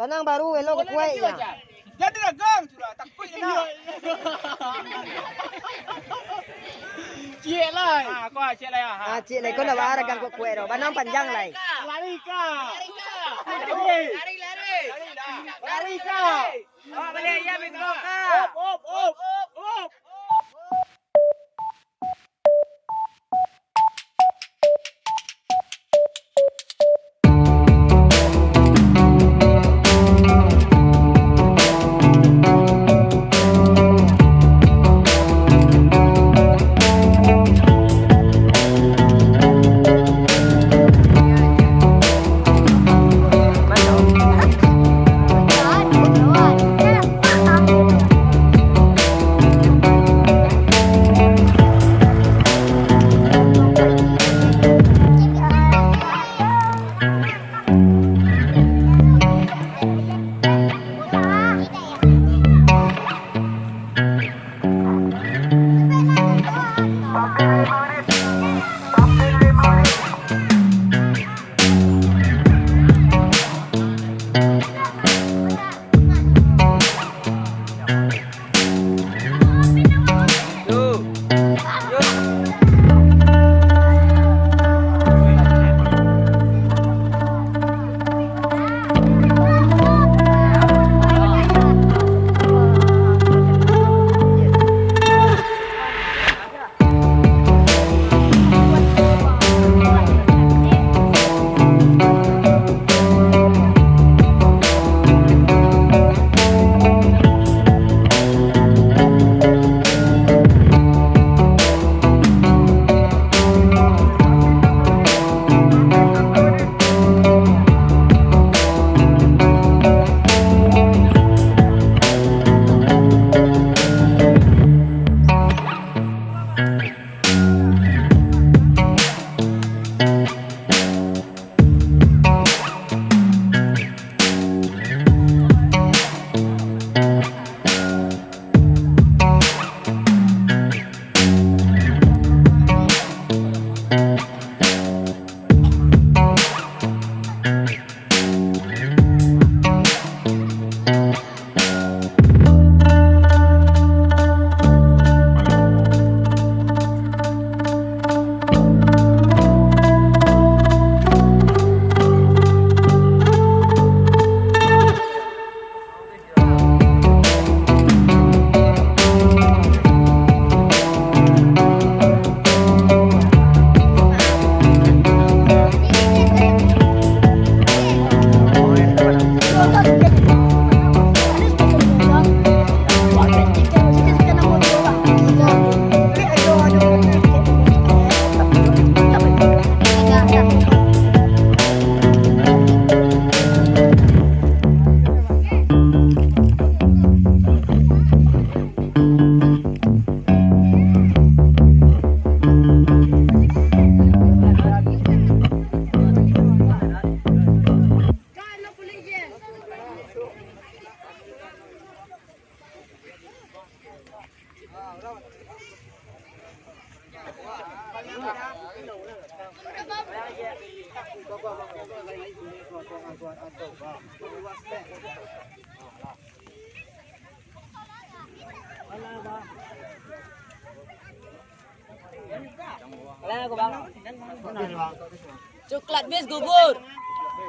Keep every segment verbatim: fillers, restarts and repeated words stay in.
Panang baru, elok kuaik, ya. Jadi dagang sudah, takuik kena. Ciek lai. Ha, kau ciek lai, ha. Ah, ciek lai, kau ndak baa dagang kok kuaik doh. Banang panjang lai. Lari ka. Lari ka. Lari, lari. Lari ka. Bawa balik, ya, Bego ka. Op, op, op. Op. Coklat bis gugur.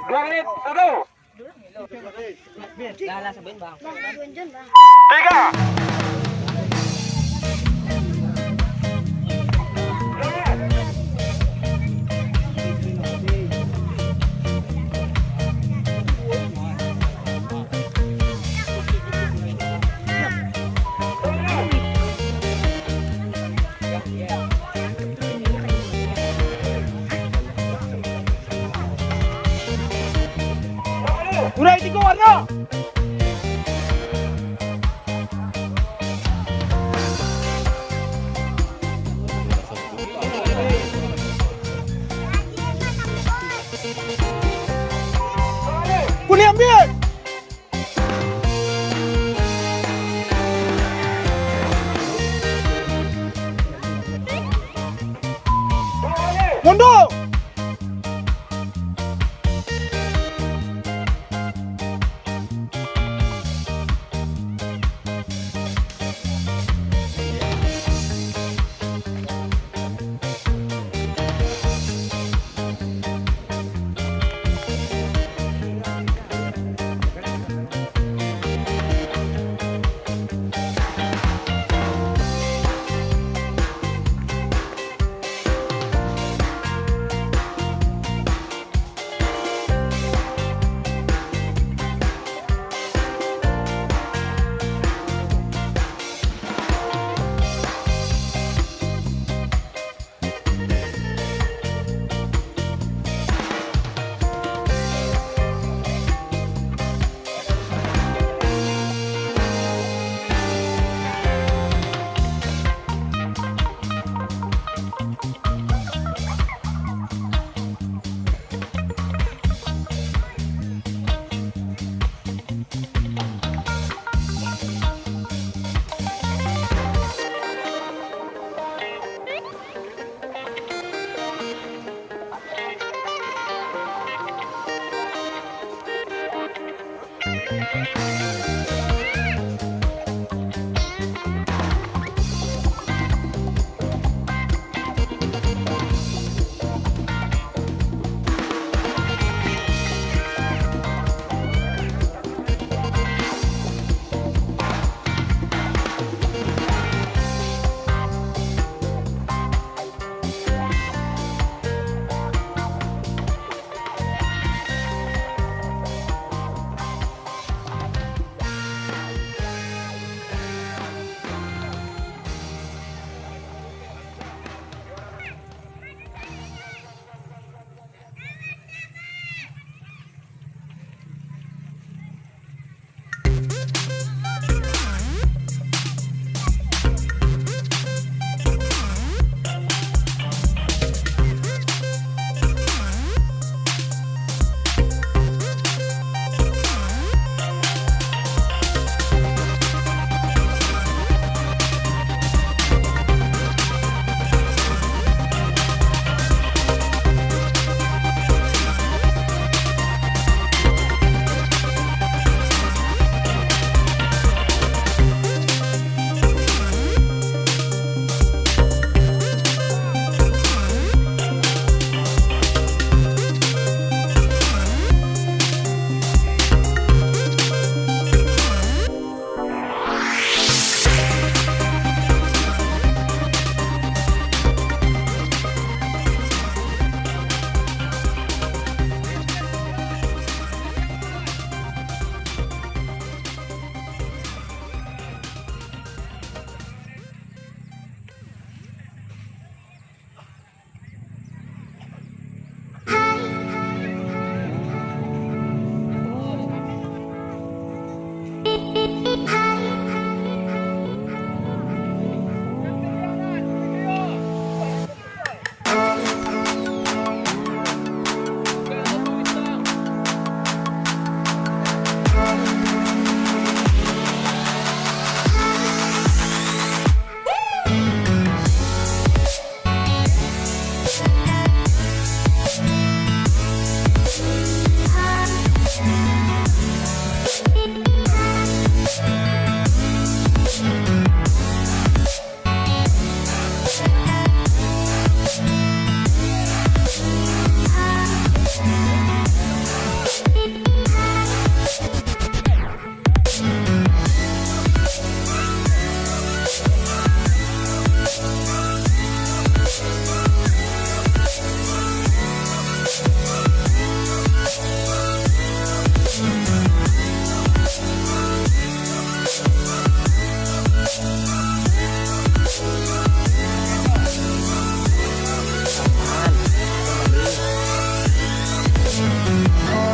Dua menit, satu. Lah, lah, sabuik, Bang. Tiga. Urai tigo warna. Kuliah ambil. Mundur!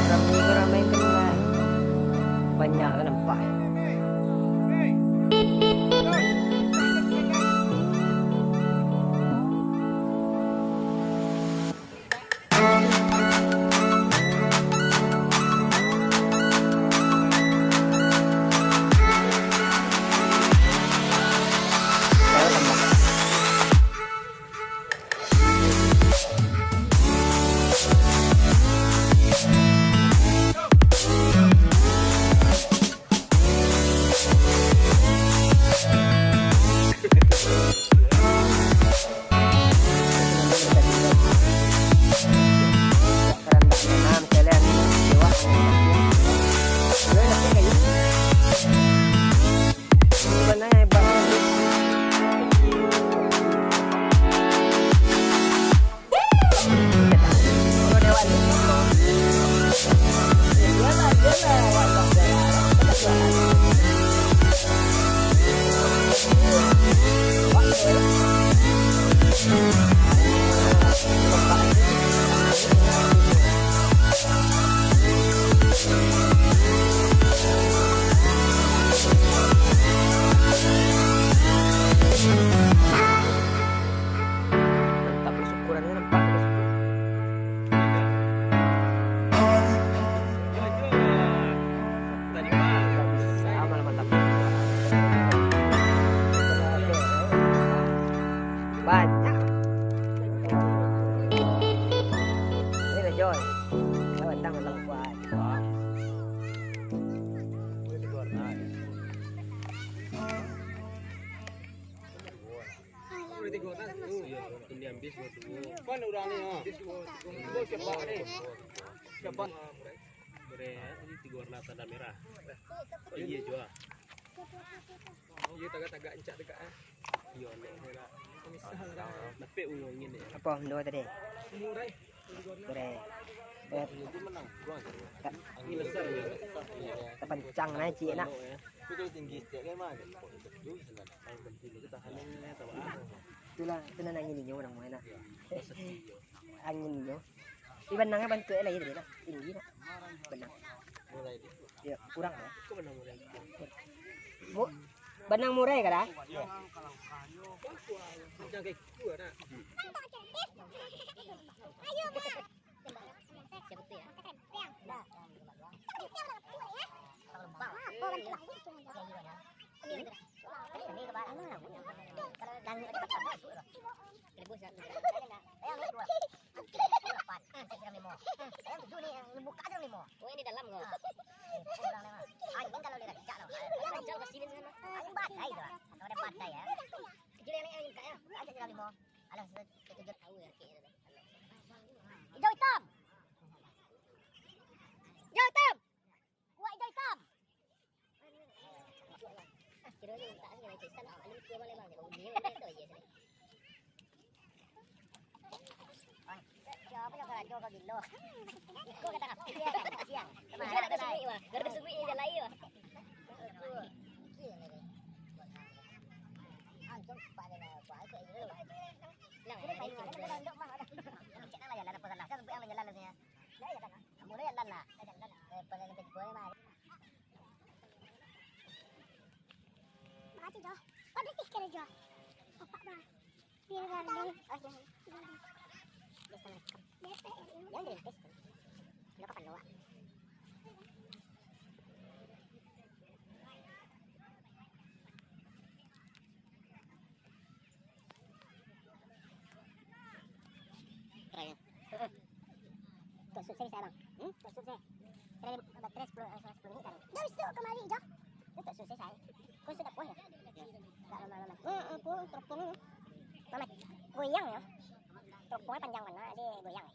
Ramai-ramai tenang. Banyak lah nampak. Kan urang ni, ha. Siapa ni? Siapa? Tadi tiga warna tanda merah. Oh, iya jua. Iya, tagak-tagak, encak tagak, eh. Iya, nek, nek. Misal lah. Tapi ulun ngini. Apa dua tadi? Murai. Murai. Eh, ta-, tapancang lah, cik, nak. Tapi kalau tinggi sikit kan, mah. Itulah, itu nan angin inyo, namo e, nak. Angin inyo. Di banang bantuak e lai tadi, nak. Tinggi, nak. Banang. Yo, kurang lah. Bu, banang murai ka, dah? Yo. Ayo, Mak. Oh, yang di dalam ko. Angin kalau dirancak lah. Yang rancak pasti di sana. Angin badai tu lah. Kalau ada badai ya. Kecil yang angin kak ya. Aja sudah limo. Alah, sudah ketujuh tahu ya, kayak gitu. Hijau hitam. Hijau hitam. Kuat hijau hitam. Ah, kira ni tak asal nak kisah nak paling tua malam bang. Dia bunyi malam tu, iya, sini. Siapa yang karajo kau gilo? Iko kata kau. Iya, kan? Siang. Kemana nak kesini, wah? Baru kesini je lai, wah. Langsung cepat dia nak buat, kayak gitu. Nah, ini paling mana? Kita duduk mah. Cek lah jalan apa salah. Saya sebut yang jalan tu ya. Nah, ya kan? Kamu lah jalan lah. Eh, pada lebih boleh mah. Makasih, Jo. Pada sih kira, Jo. Apa, Bang? Biar gandeng. Oh, iya. Biasa. Biasa, ya. Jangan dirintis. Lo kapan lo, Wak? Terakhir. Heeh. Tok Sukses, Abang. Hmm? Tok Sukses. Kira baterai sepuluh, eh, sepuluh minit tadi. Dah besok kemari, Jo. Itu Tok Sukses, saya. Kau sudah puas, ya? Ya. Tak lama-lama. Heeh, pun telepon. Mama, goyang, ya. Telepon panjang mana, dia goyang, ya.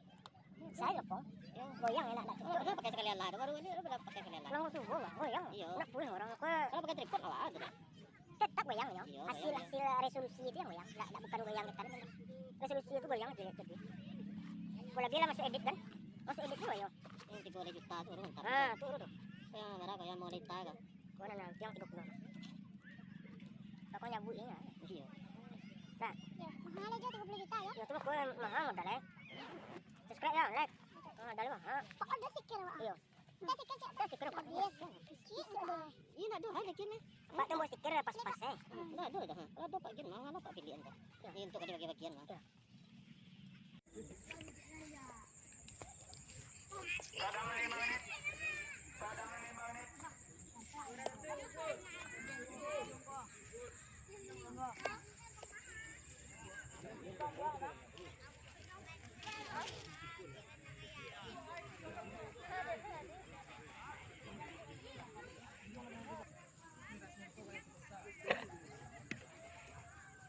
Saya telepon. Goyang, ya, nak, nak. Dia pakai sekali alah, baru ni dia pakai sekali alah. Orang tu, goyang. Iya. Nak puas orang, kau. Kalau pakai tripod, alah, ada. Tetap goyang, yo. Iyo, hasil, goyang, yo. Hasil resolusi itu yang goyang. Ndak, ndak bukan goyang kita. Resolusi itu goyang aja, jadi. Kalau dia lah masuk edit, kan? Masuk edit tu, yo. Yang tiga puluh juta tu, tu, mantap. Ah, tu, tu, tu. Yang berapa yang mau lita tu? Kau nak nanti yang tiga puluh. Pokoknya bu ini, ya. Iyo. Nah. Ya, mahal aja tiga puluh juta, ya. Ya, tu kau mahal modal, eh. Subscribe ya, like. Ah, dah lima. Ha. Pokoknya stiker, Wak. Iyo. Dah stiker, Cik. Dah stiker, Pak. Yes. Cheese, ada. Ini nak dua, ada kini. Pak, tembok stiker dah pas-pas, eh. Dah, dah, dah. Kalau ada Pak Gin, mana Pak pilihan dah? Ini untuk bagi-bagian lah. Ya.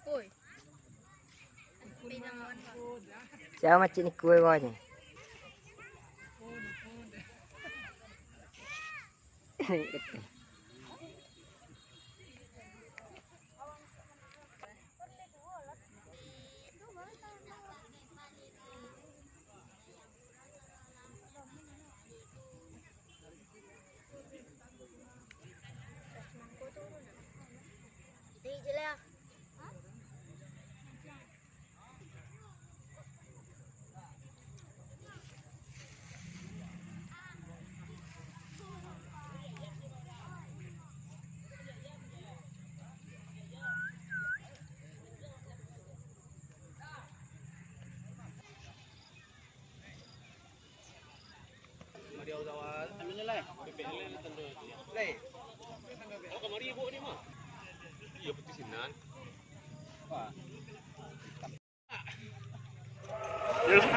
Oi. Siapa macik ni kue bawahnya?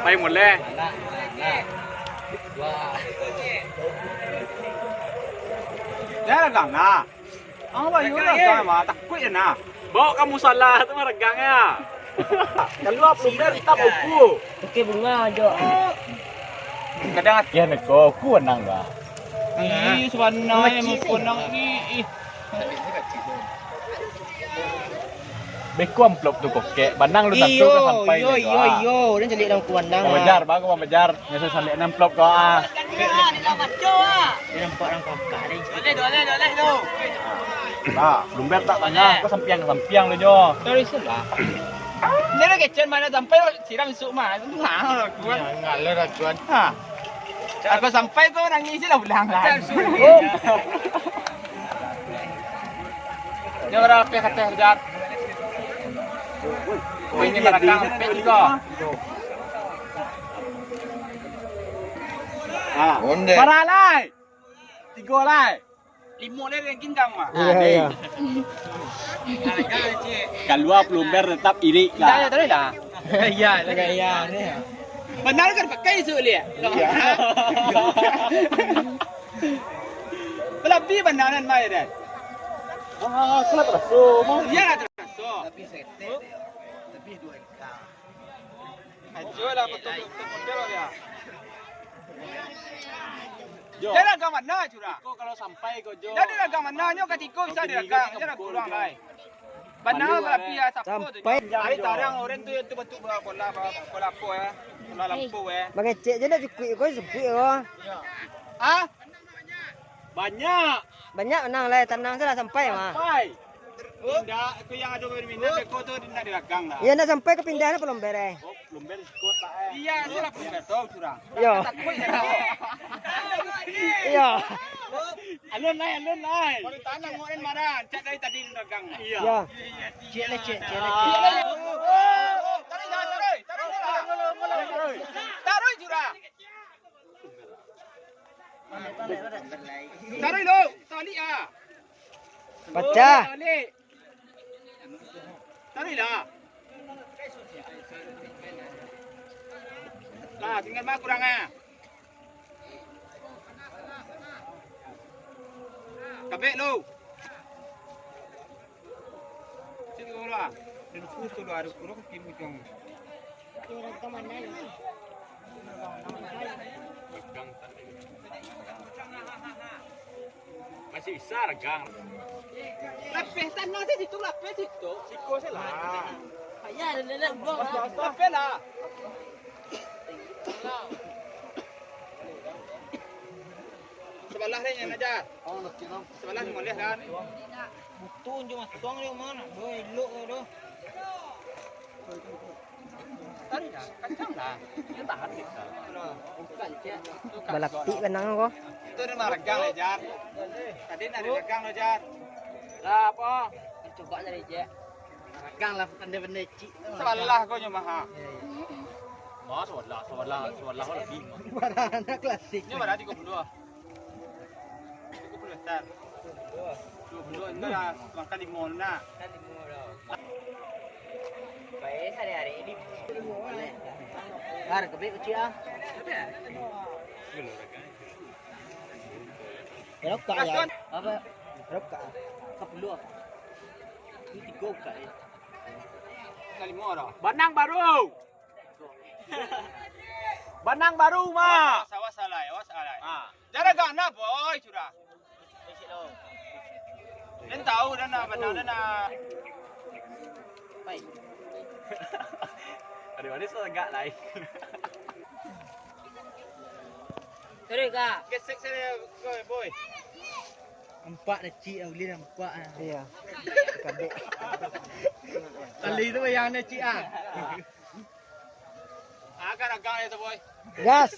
Main mulai. Dah lah, nah. Awak yo lah, mah, takuik je nah. Bawa kamu salah tu mah regang ya. Kalua plumber, tetap uku. Oke, bunga aja. Kadang ati. Ya, neko, uku nang lah. Ih, sabana yang uku nang, ih, ih. Beko amplop tu kokek, banang lu tantu ka sampai. Iyo, iyo, iyo. Udah caliak dalam kuan nang. Bang Bajar, bang, Bang Bajar. Nyasa sampai enam amplop kau ah. Dia nampak orang kakak deh. Doleh, doleh, doleh tu. Nah, lumber tak tangah, kau sampiang-sampiang lu nyo. Sorry, sir, lah. Dia lah kecen mana sampai siram isuk mah. Nah, kuat. Ya, ngalir lah, Cuan. Ha. Aku sampai kau nangis je lah pulang lah. Ini orang apa kata Hajar? Ini belakang, sampai tiga. Ah. Onde. Parah lai. Tigo lai. Limo lai ranking kang mah. Iya, iya. Kalua plumber tetap irik, Kak. Iya, iya, tahu lah. Iya, iya, iya. Benar kan pakai isu lihat. Iya. Lebih benaran mai dah. Ah, salah terasa, Bang. Iya lah terasa. Tapi setek, tapi dua. Ajo lah betul-betul model ya. Jo. Dia dagang mana, Curah? Iko kalau sampai ko, Jo. Dia dagang mana nyo, katiko bisa didagang, bisa kurang lai. Bana barapi ya, sapo tu? Sampai. Ari tarang orang tu, yang tu bantuk bola, bola, bola apo ya? Bola lampu ya. Mangecek je nak cukuik ko, sempit ko. Ah? Banyak. Banyak menang lai, tanang salah sampai mah. Sampai. Indak, tu yang ado minat beko tu indak didagang lah. Iya, nak sampai ka pindah nak plumber, eh. Oh, plumber siko tak, eh. Iya, tu lah plumber tu, Curah. Yo. Takuik ya. Iya. Alun lai, alun lai. Kalau tanang orang marah, cak dari tadi dagang lah. Iya. Iya. Cek le, cek, cek le, cek. Taruh, taruh, taruh. Taruh, Curah. Taruh dulu, tali ah. Pacah. Tarik lah. Lah, tinggal mah kurang ah. Kabek lu. Sini dulu ah. Dan khusus tu harus kurang tim ujung. Masih bisa regang. Lapeh tanah di situ, lapeh situ. Siko se lah. Payah dah, dah, dah, buang lah. Lapeh lah. Sebelah ni yang ajar. Sebelah ni boleh kan? Butuh je matuang dia mana? Boy, elok tu. Tarik dah, kacang lah. Dia tahan kita. Balapik benang ko. Itu dia mah regang lah, Jar. Tadi nak diregang lah, Jar. Lah, apa? Coba dari je. Regang lah, pandai-pandai cik. Salah kau nyo mah. Iya, iya. Mah, salah, salah, salah lebih mah. Barang anak klasik. Ini berarti kau berdua. Tigo puluah hektar. Duo puluah, enggak lah, makan limo lah. Baik, sehari-hari ini. Har, kebik kecil ah. Rokok ya. Apa? Rokok. Kepuluh. Ini tiga buka ya. Limo dah. Banang baru. Banang baru, Mak. Awas, awas, alai, awas, alai. Ah. Jangan gana, boy, sudah. Den tahu, den nak, banang, den nak. Pai. Aduh, ini so tegak lai. Terus, Kak. Gesek sini, boy, boy. Nampak dah, Cik, ah, ulih nampak, ah. Iya. Kabek. Kali tu yang ada, Cik, ah. Agak agak ya tu, boy. Gas.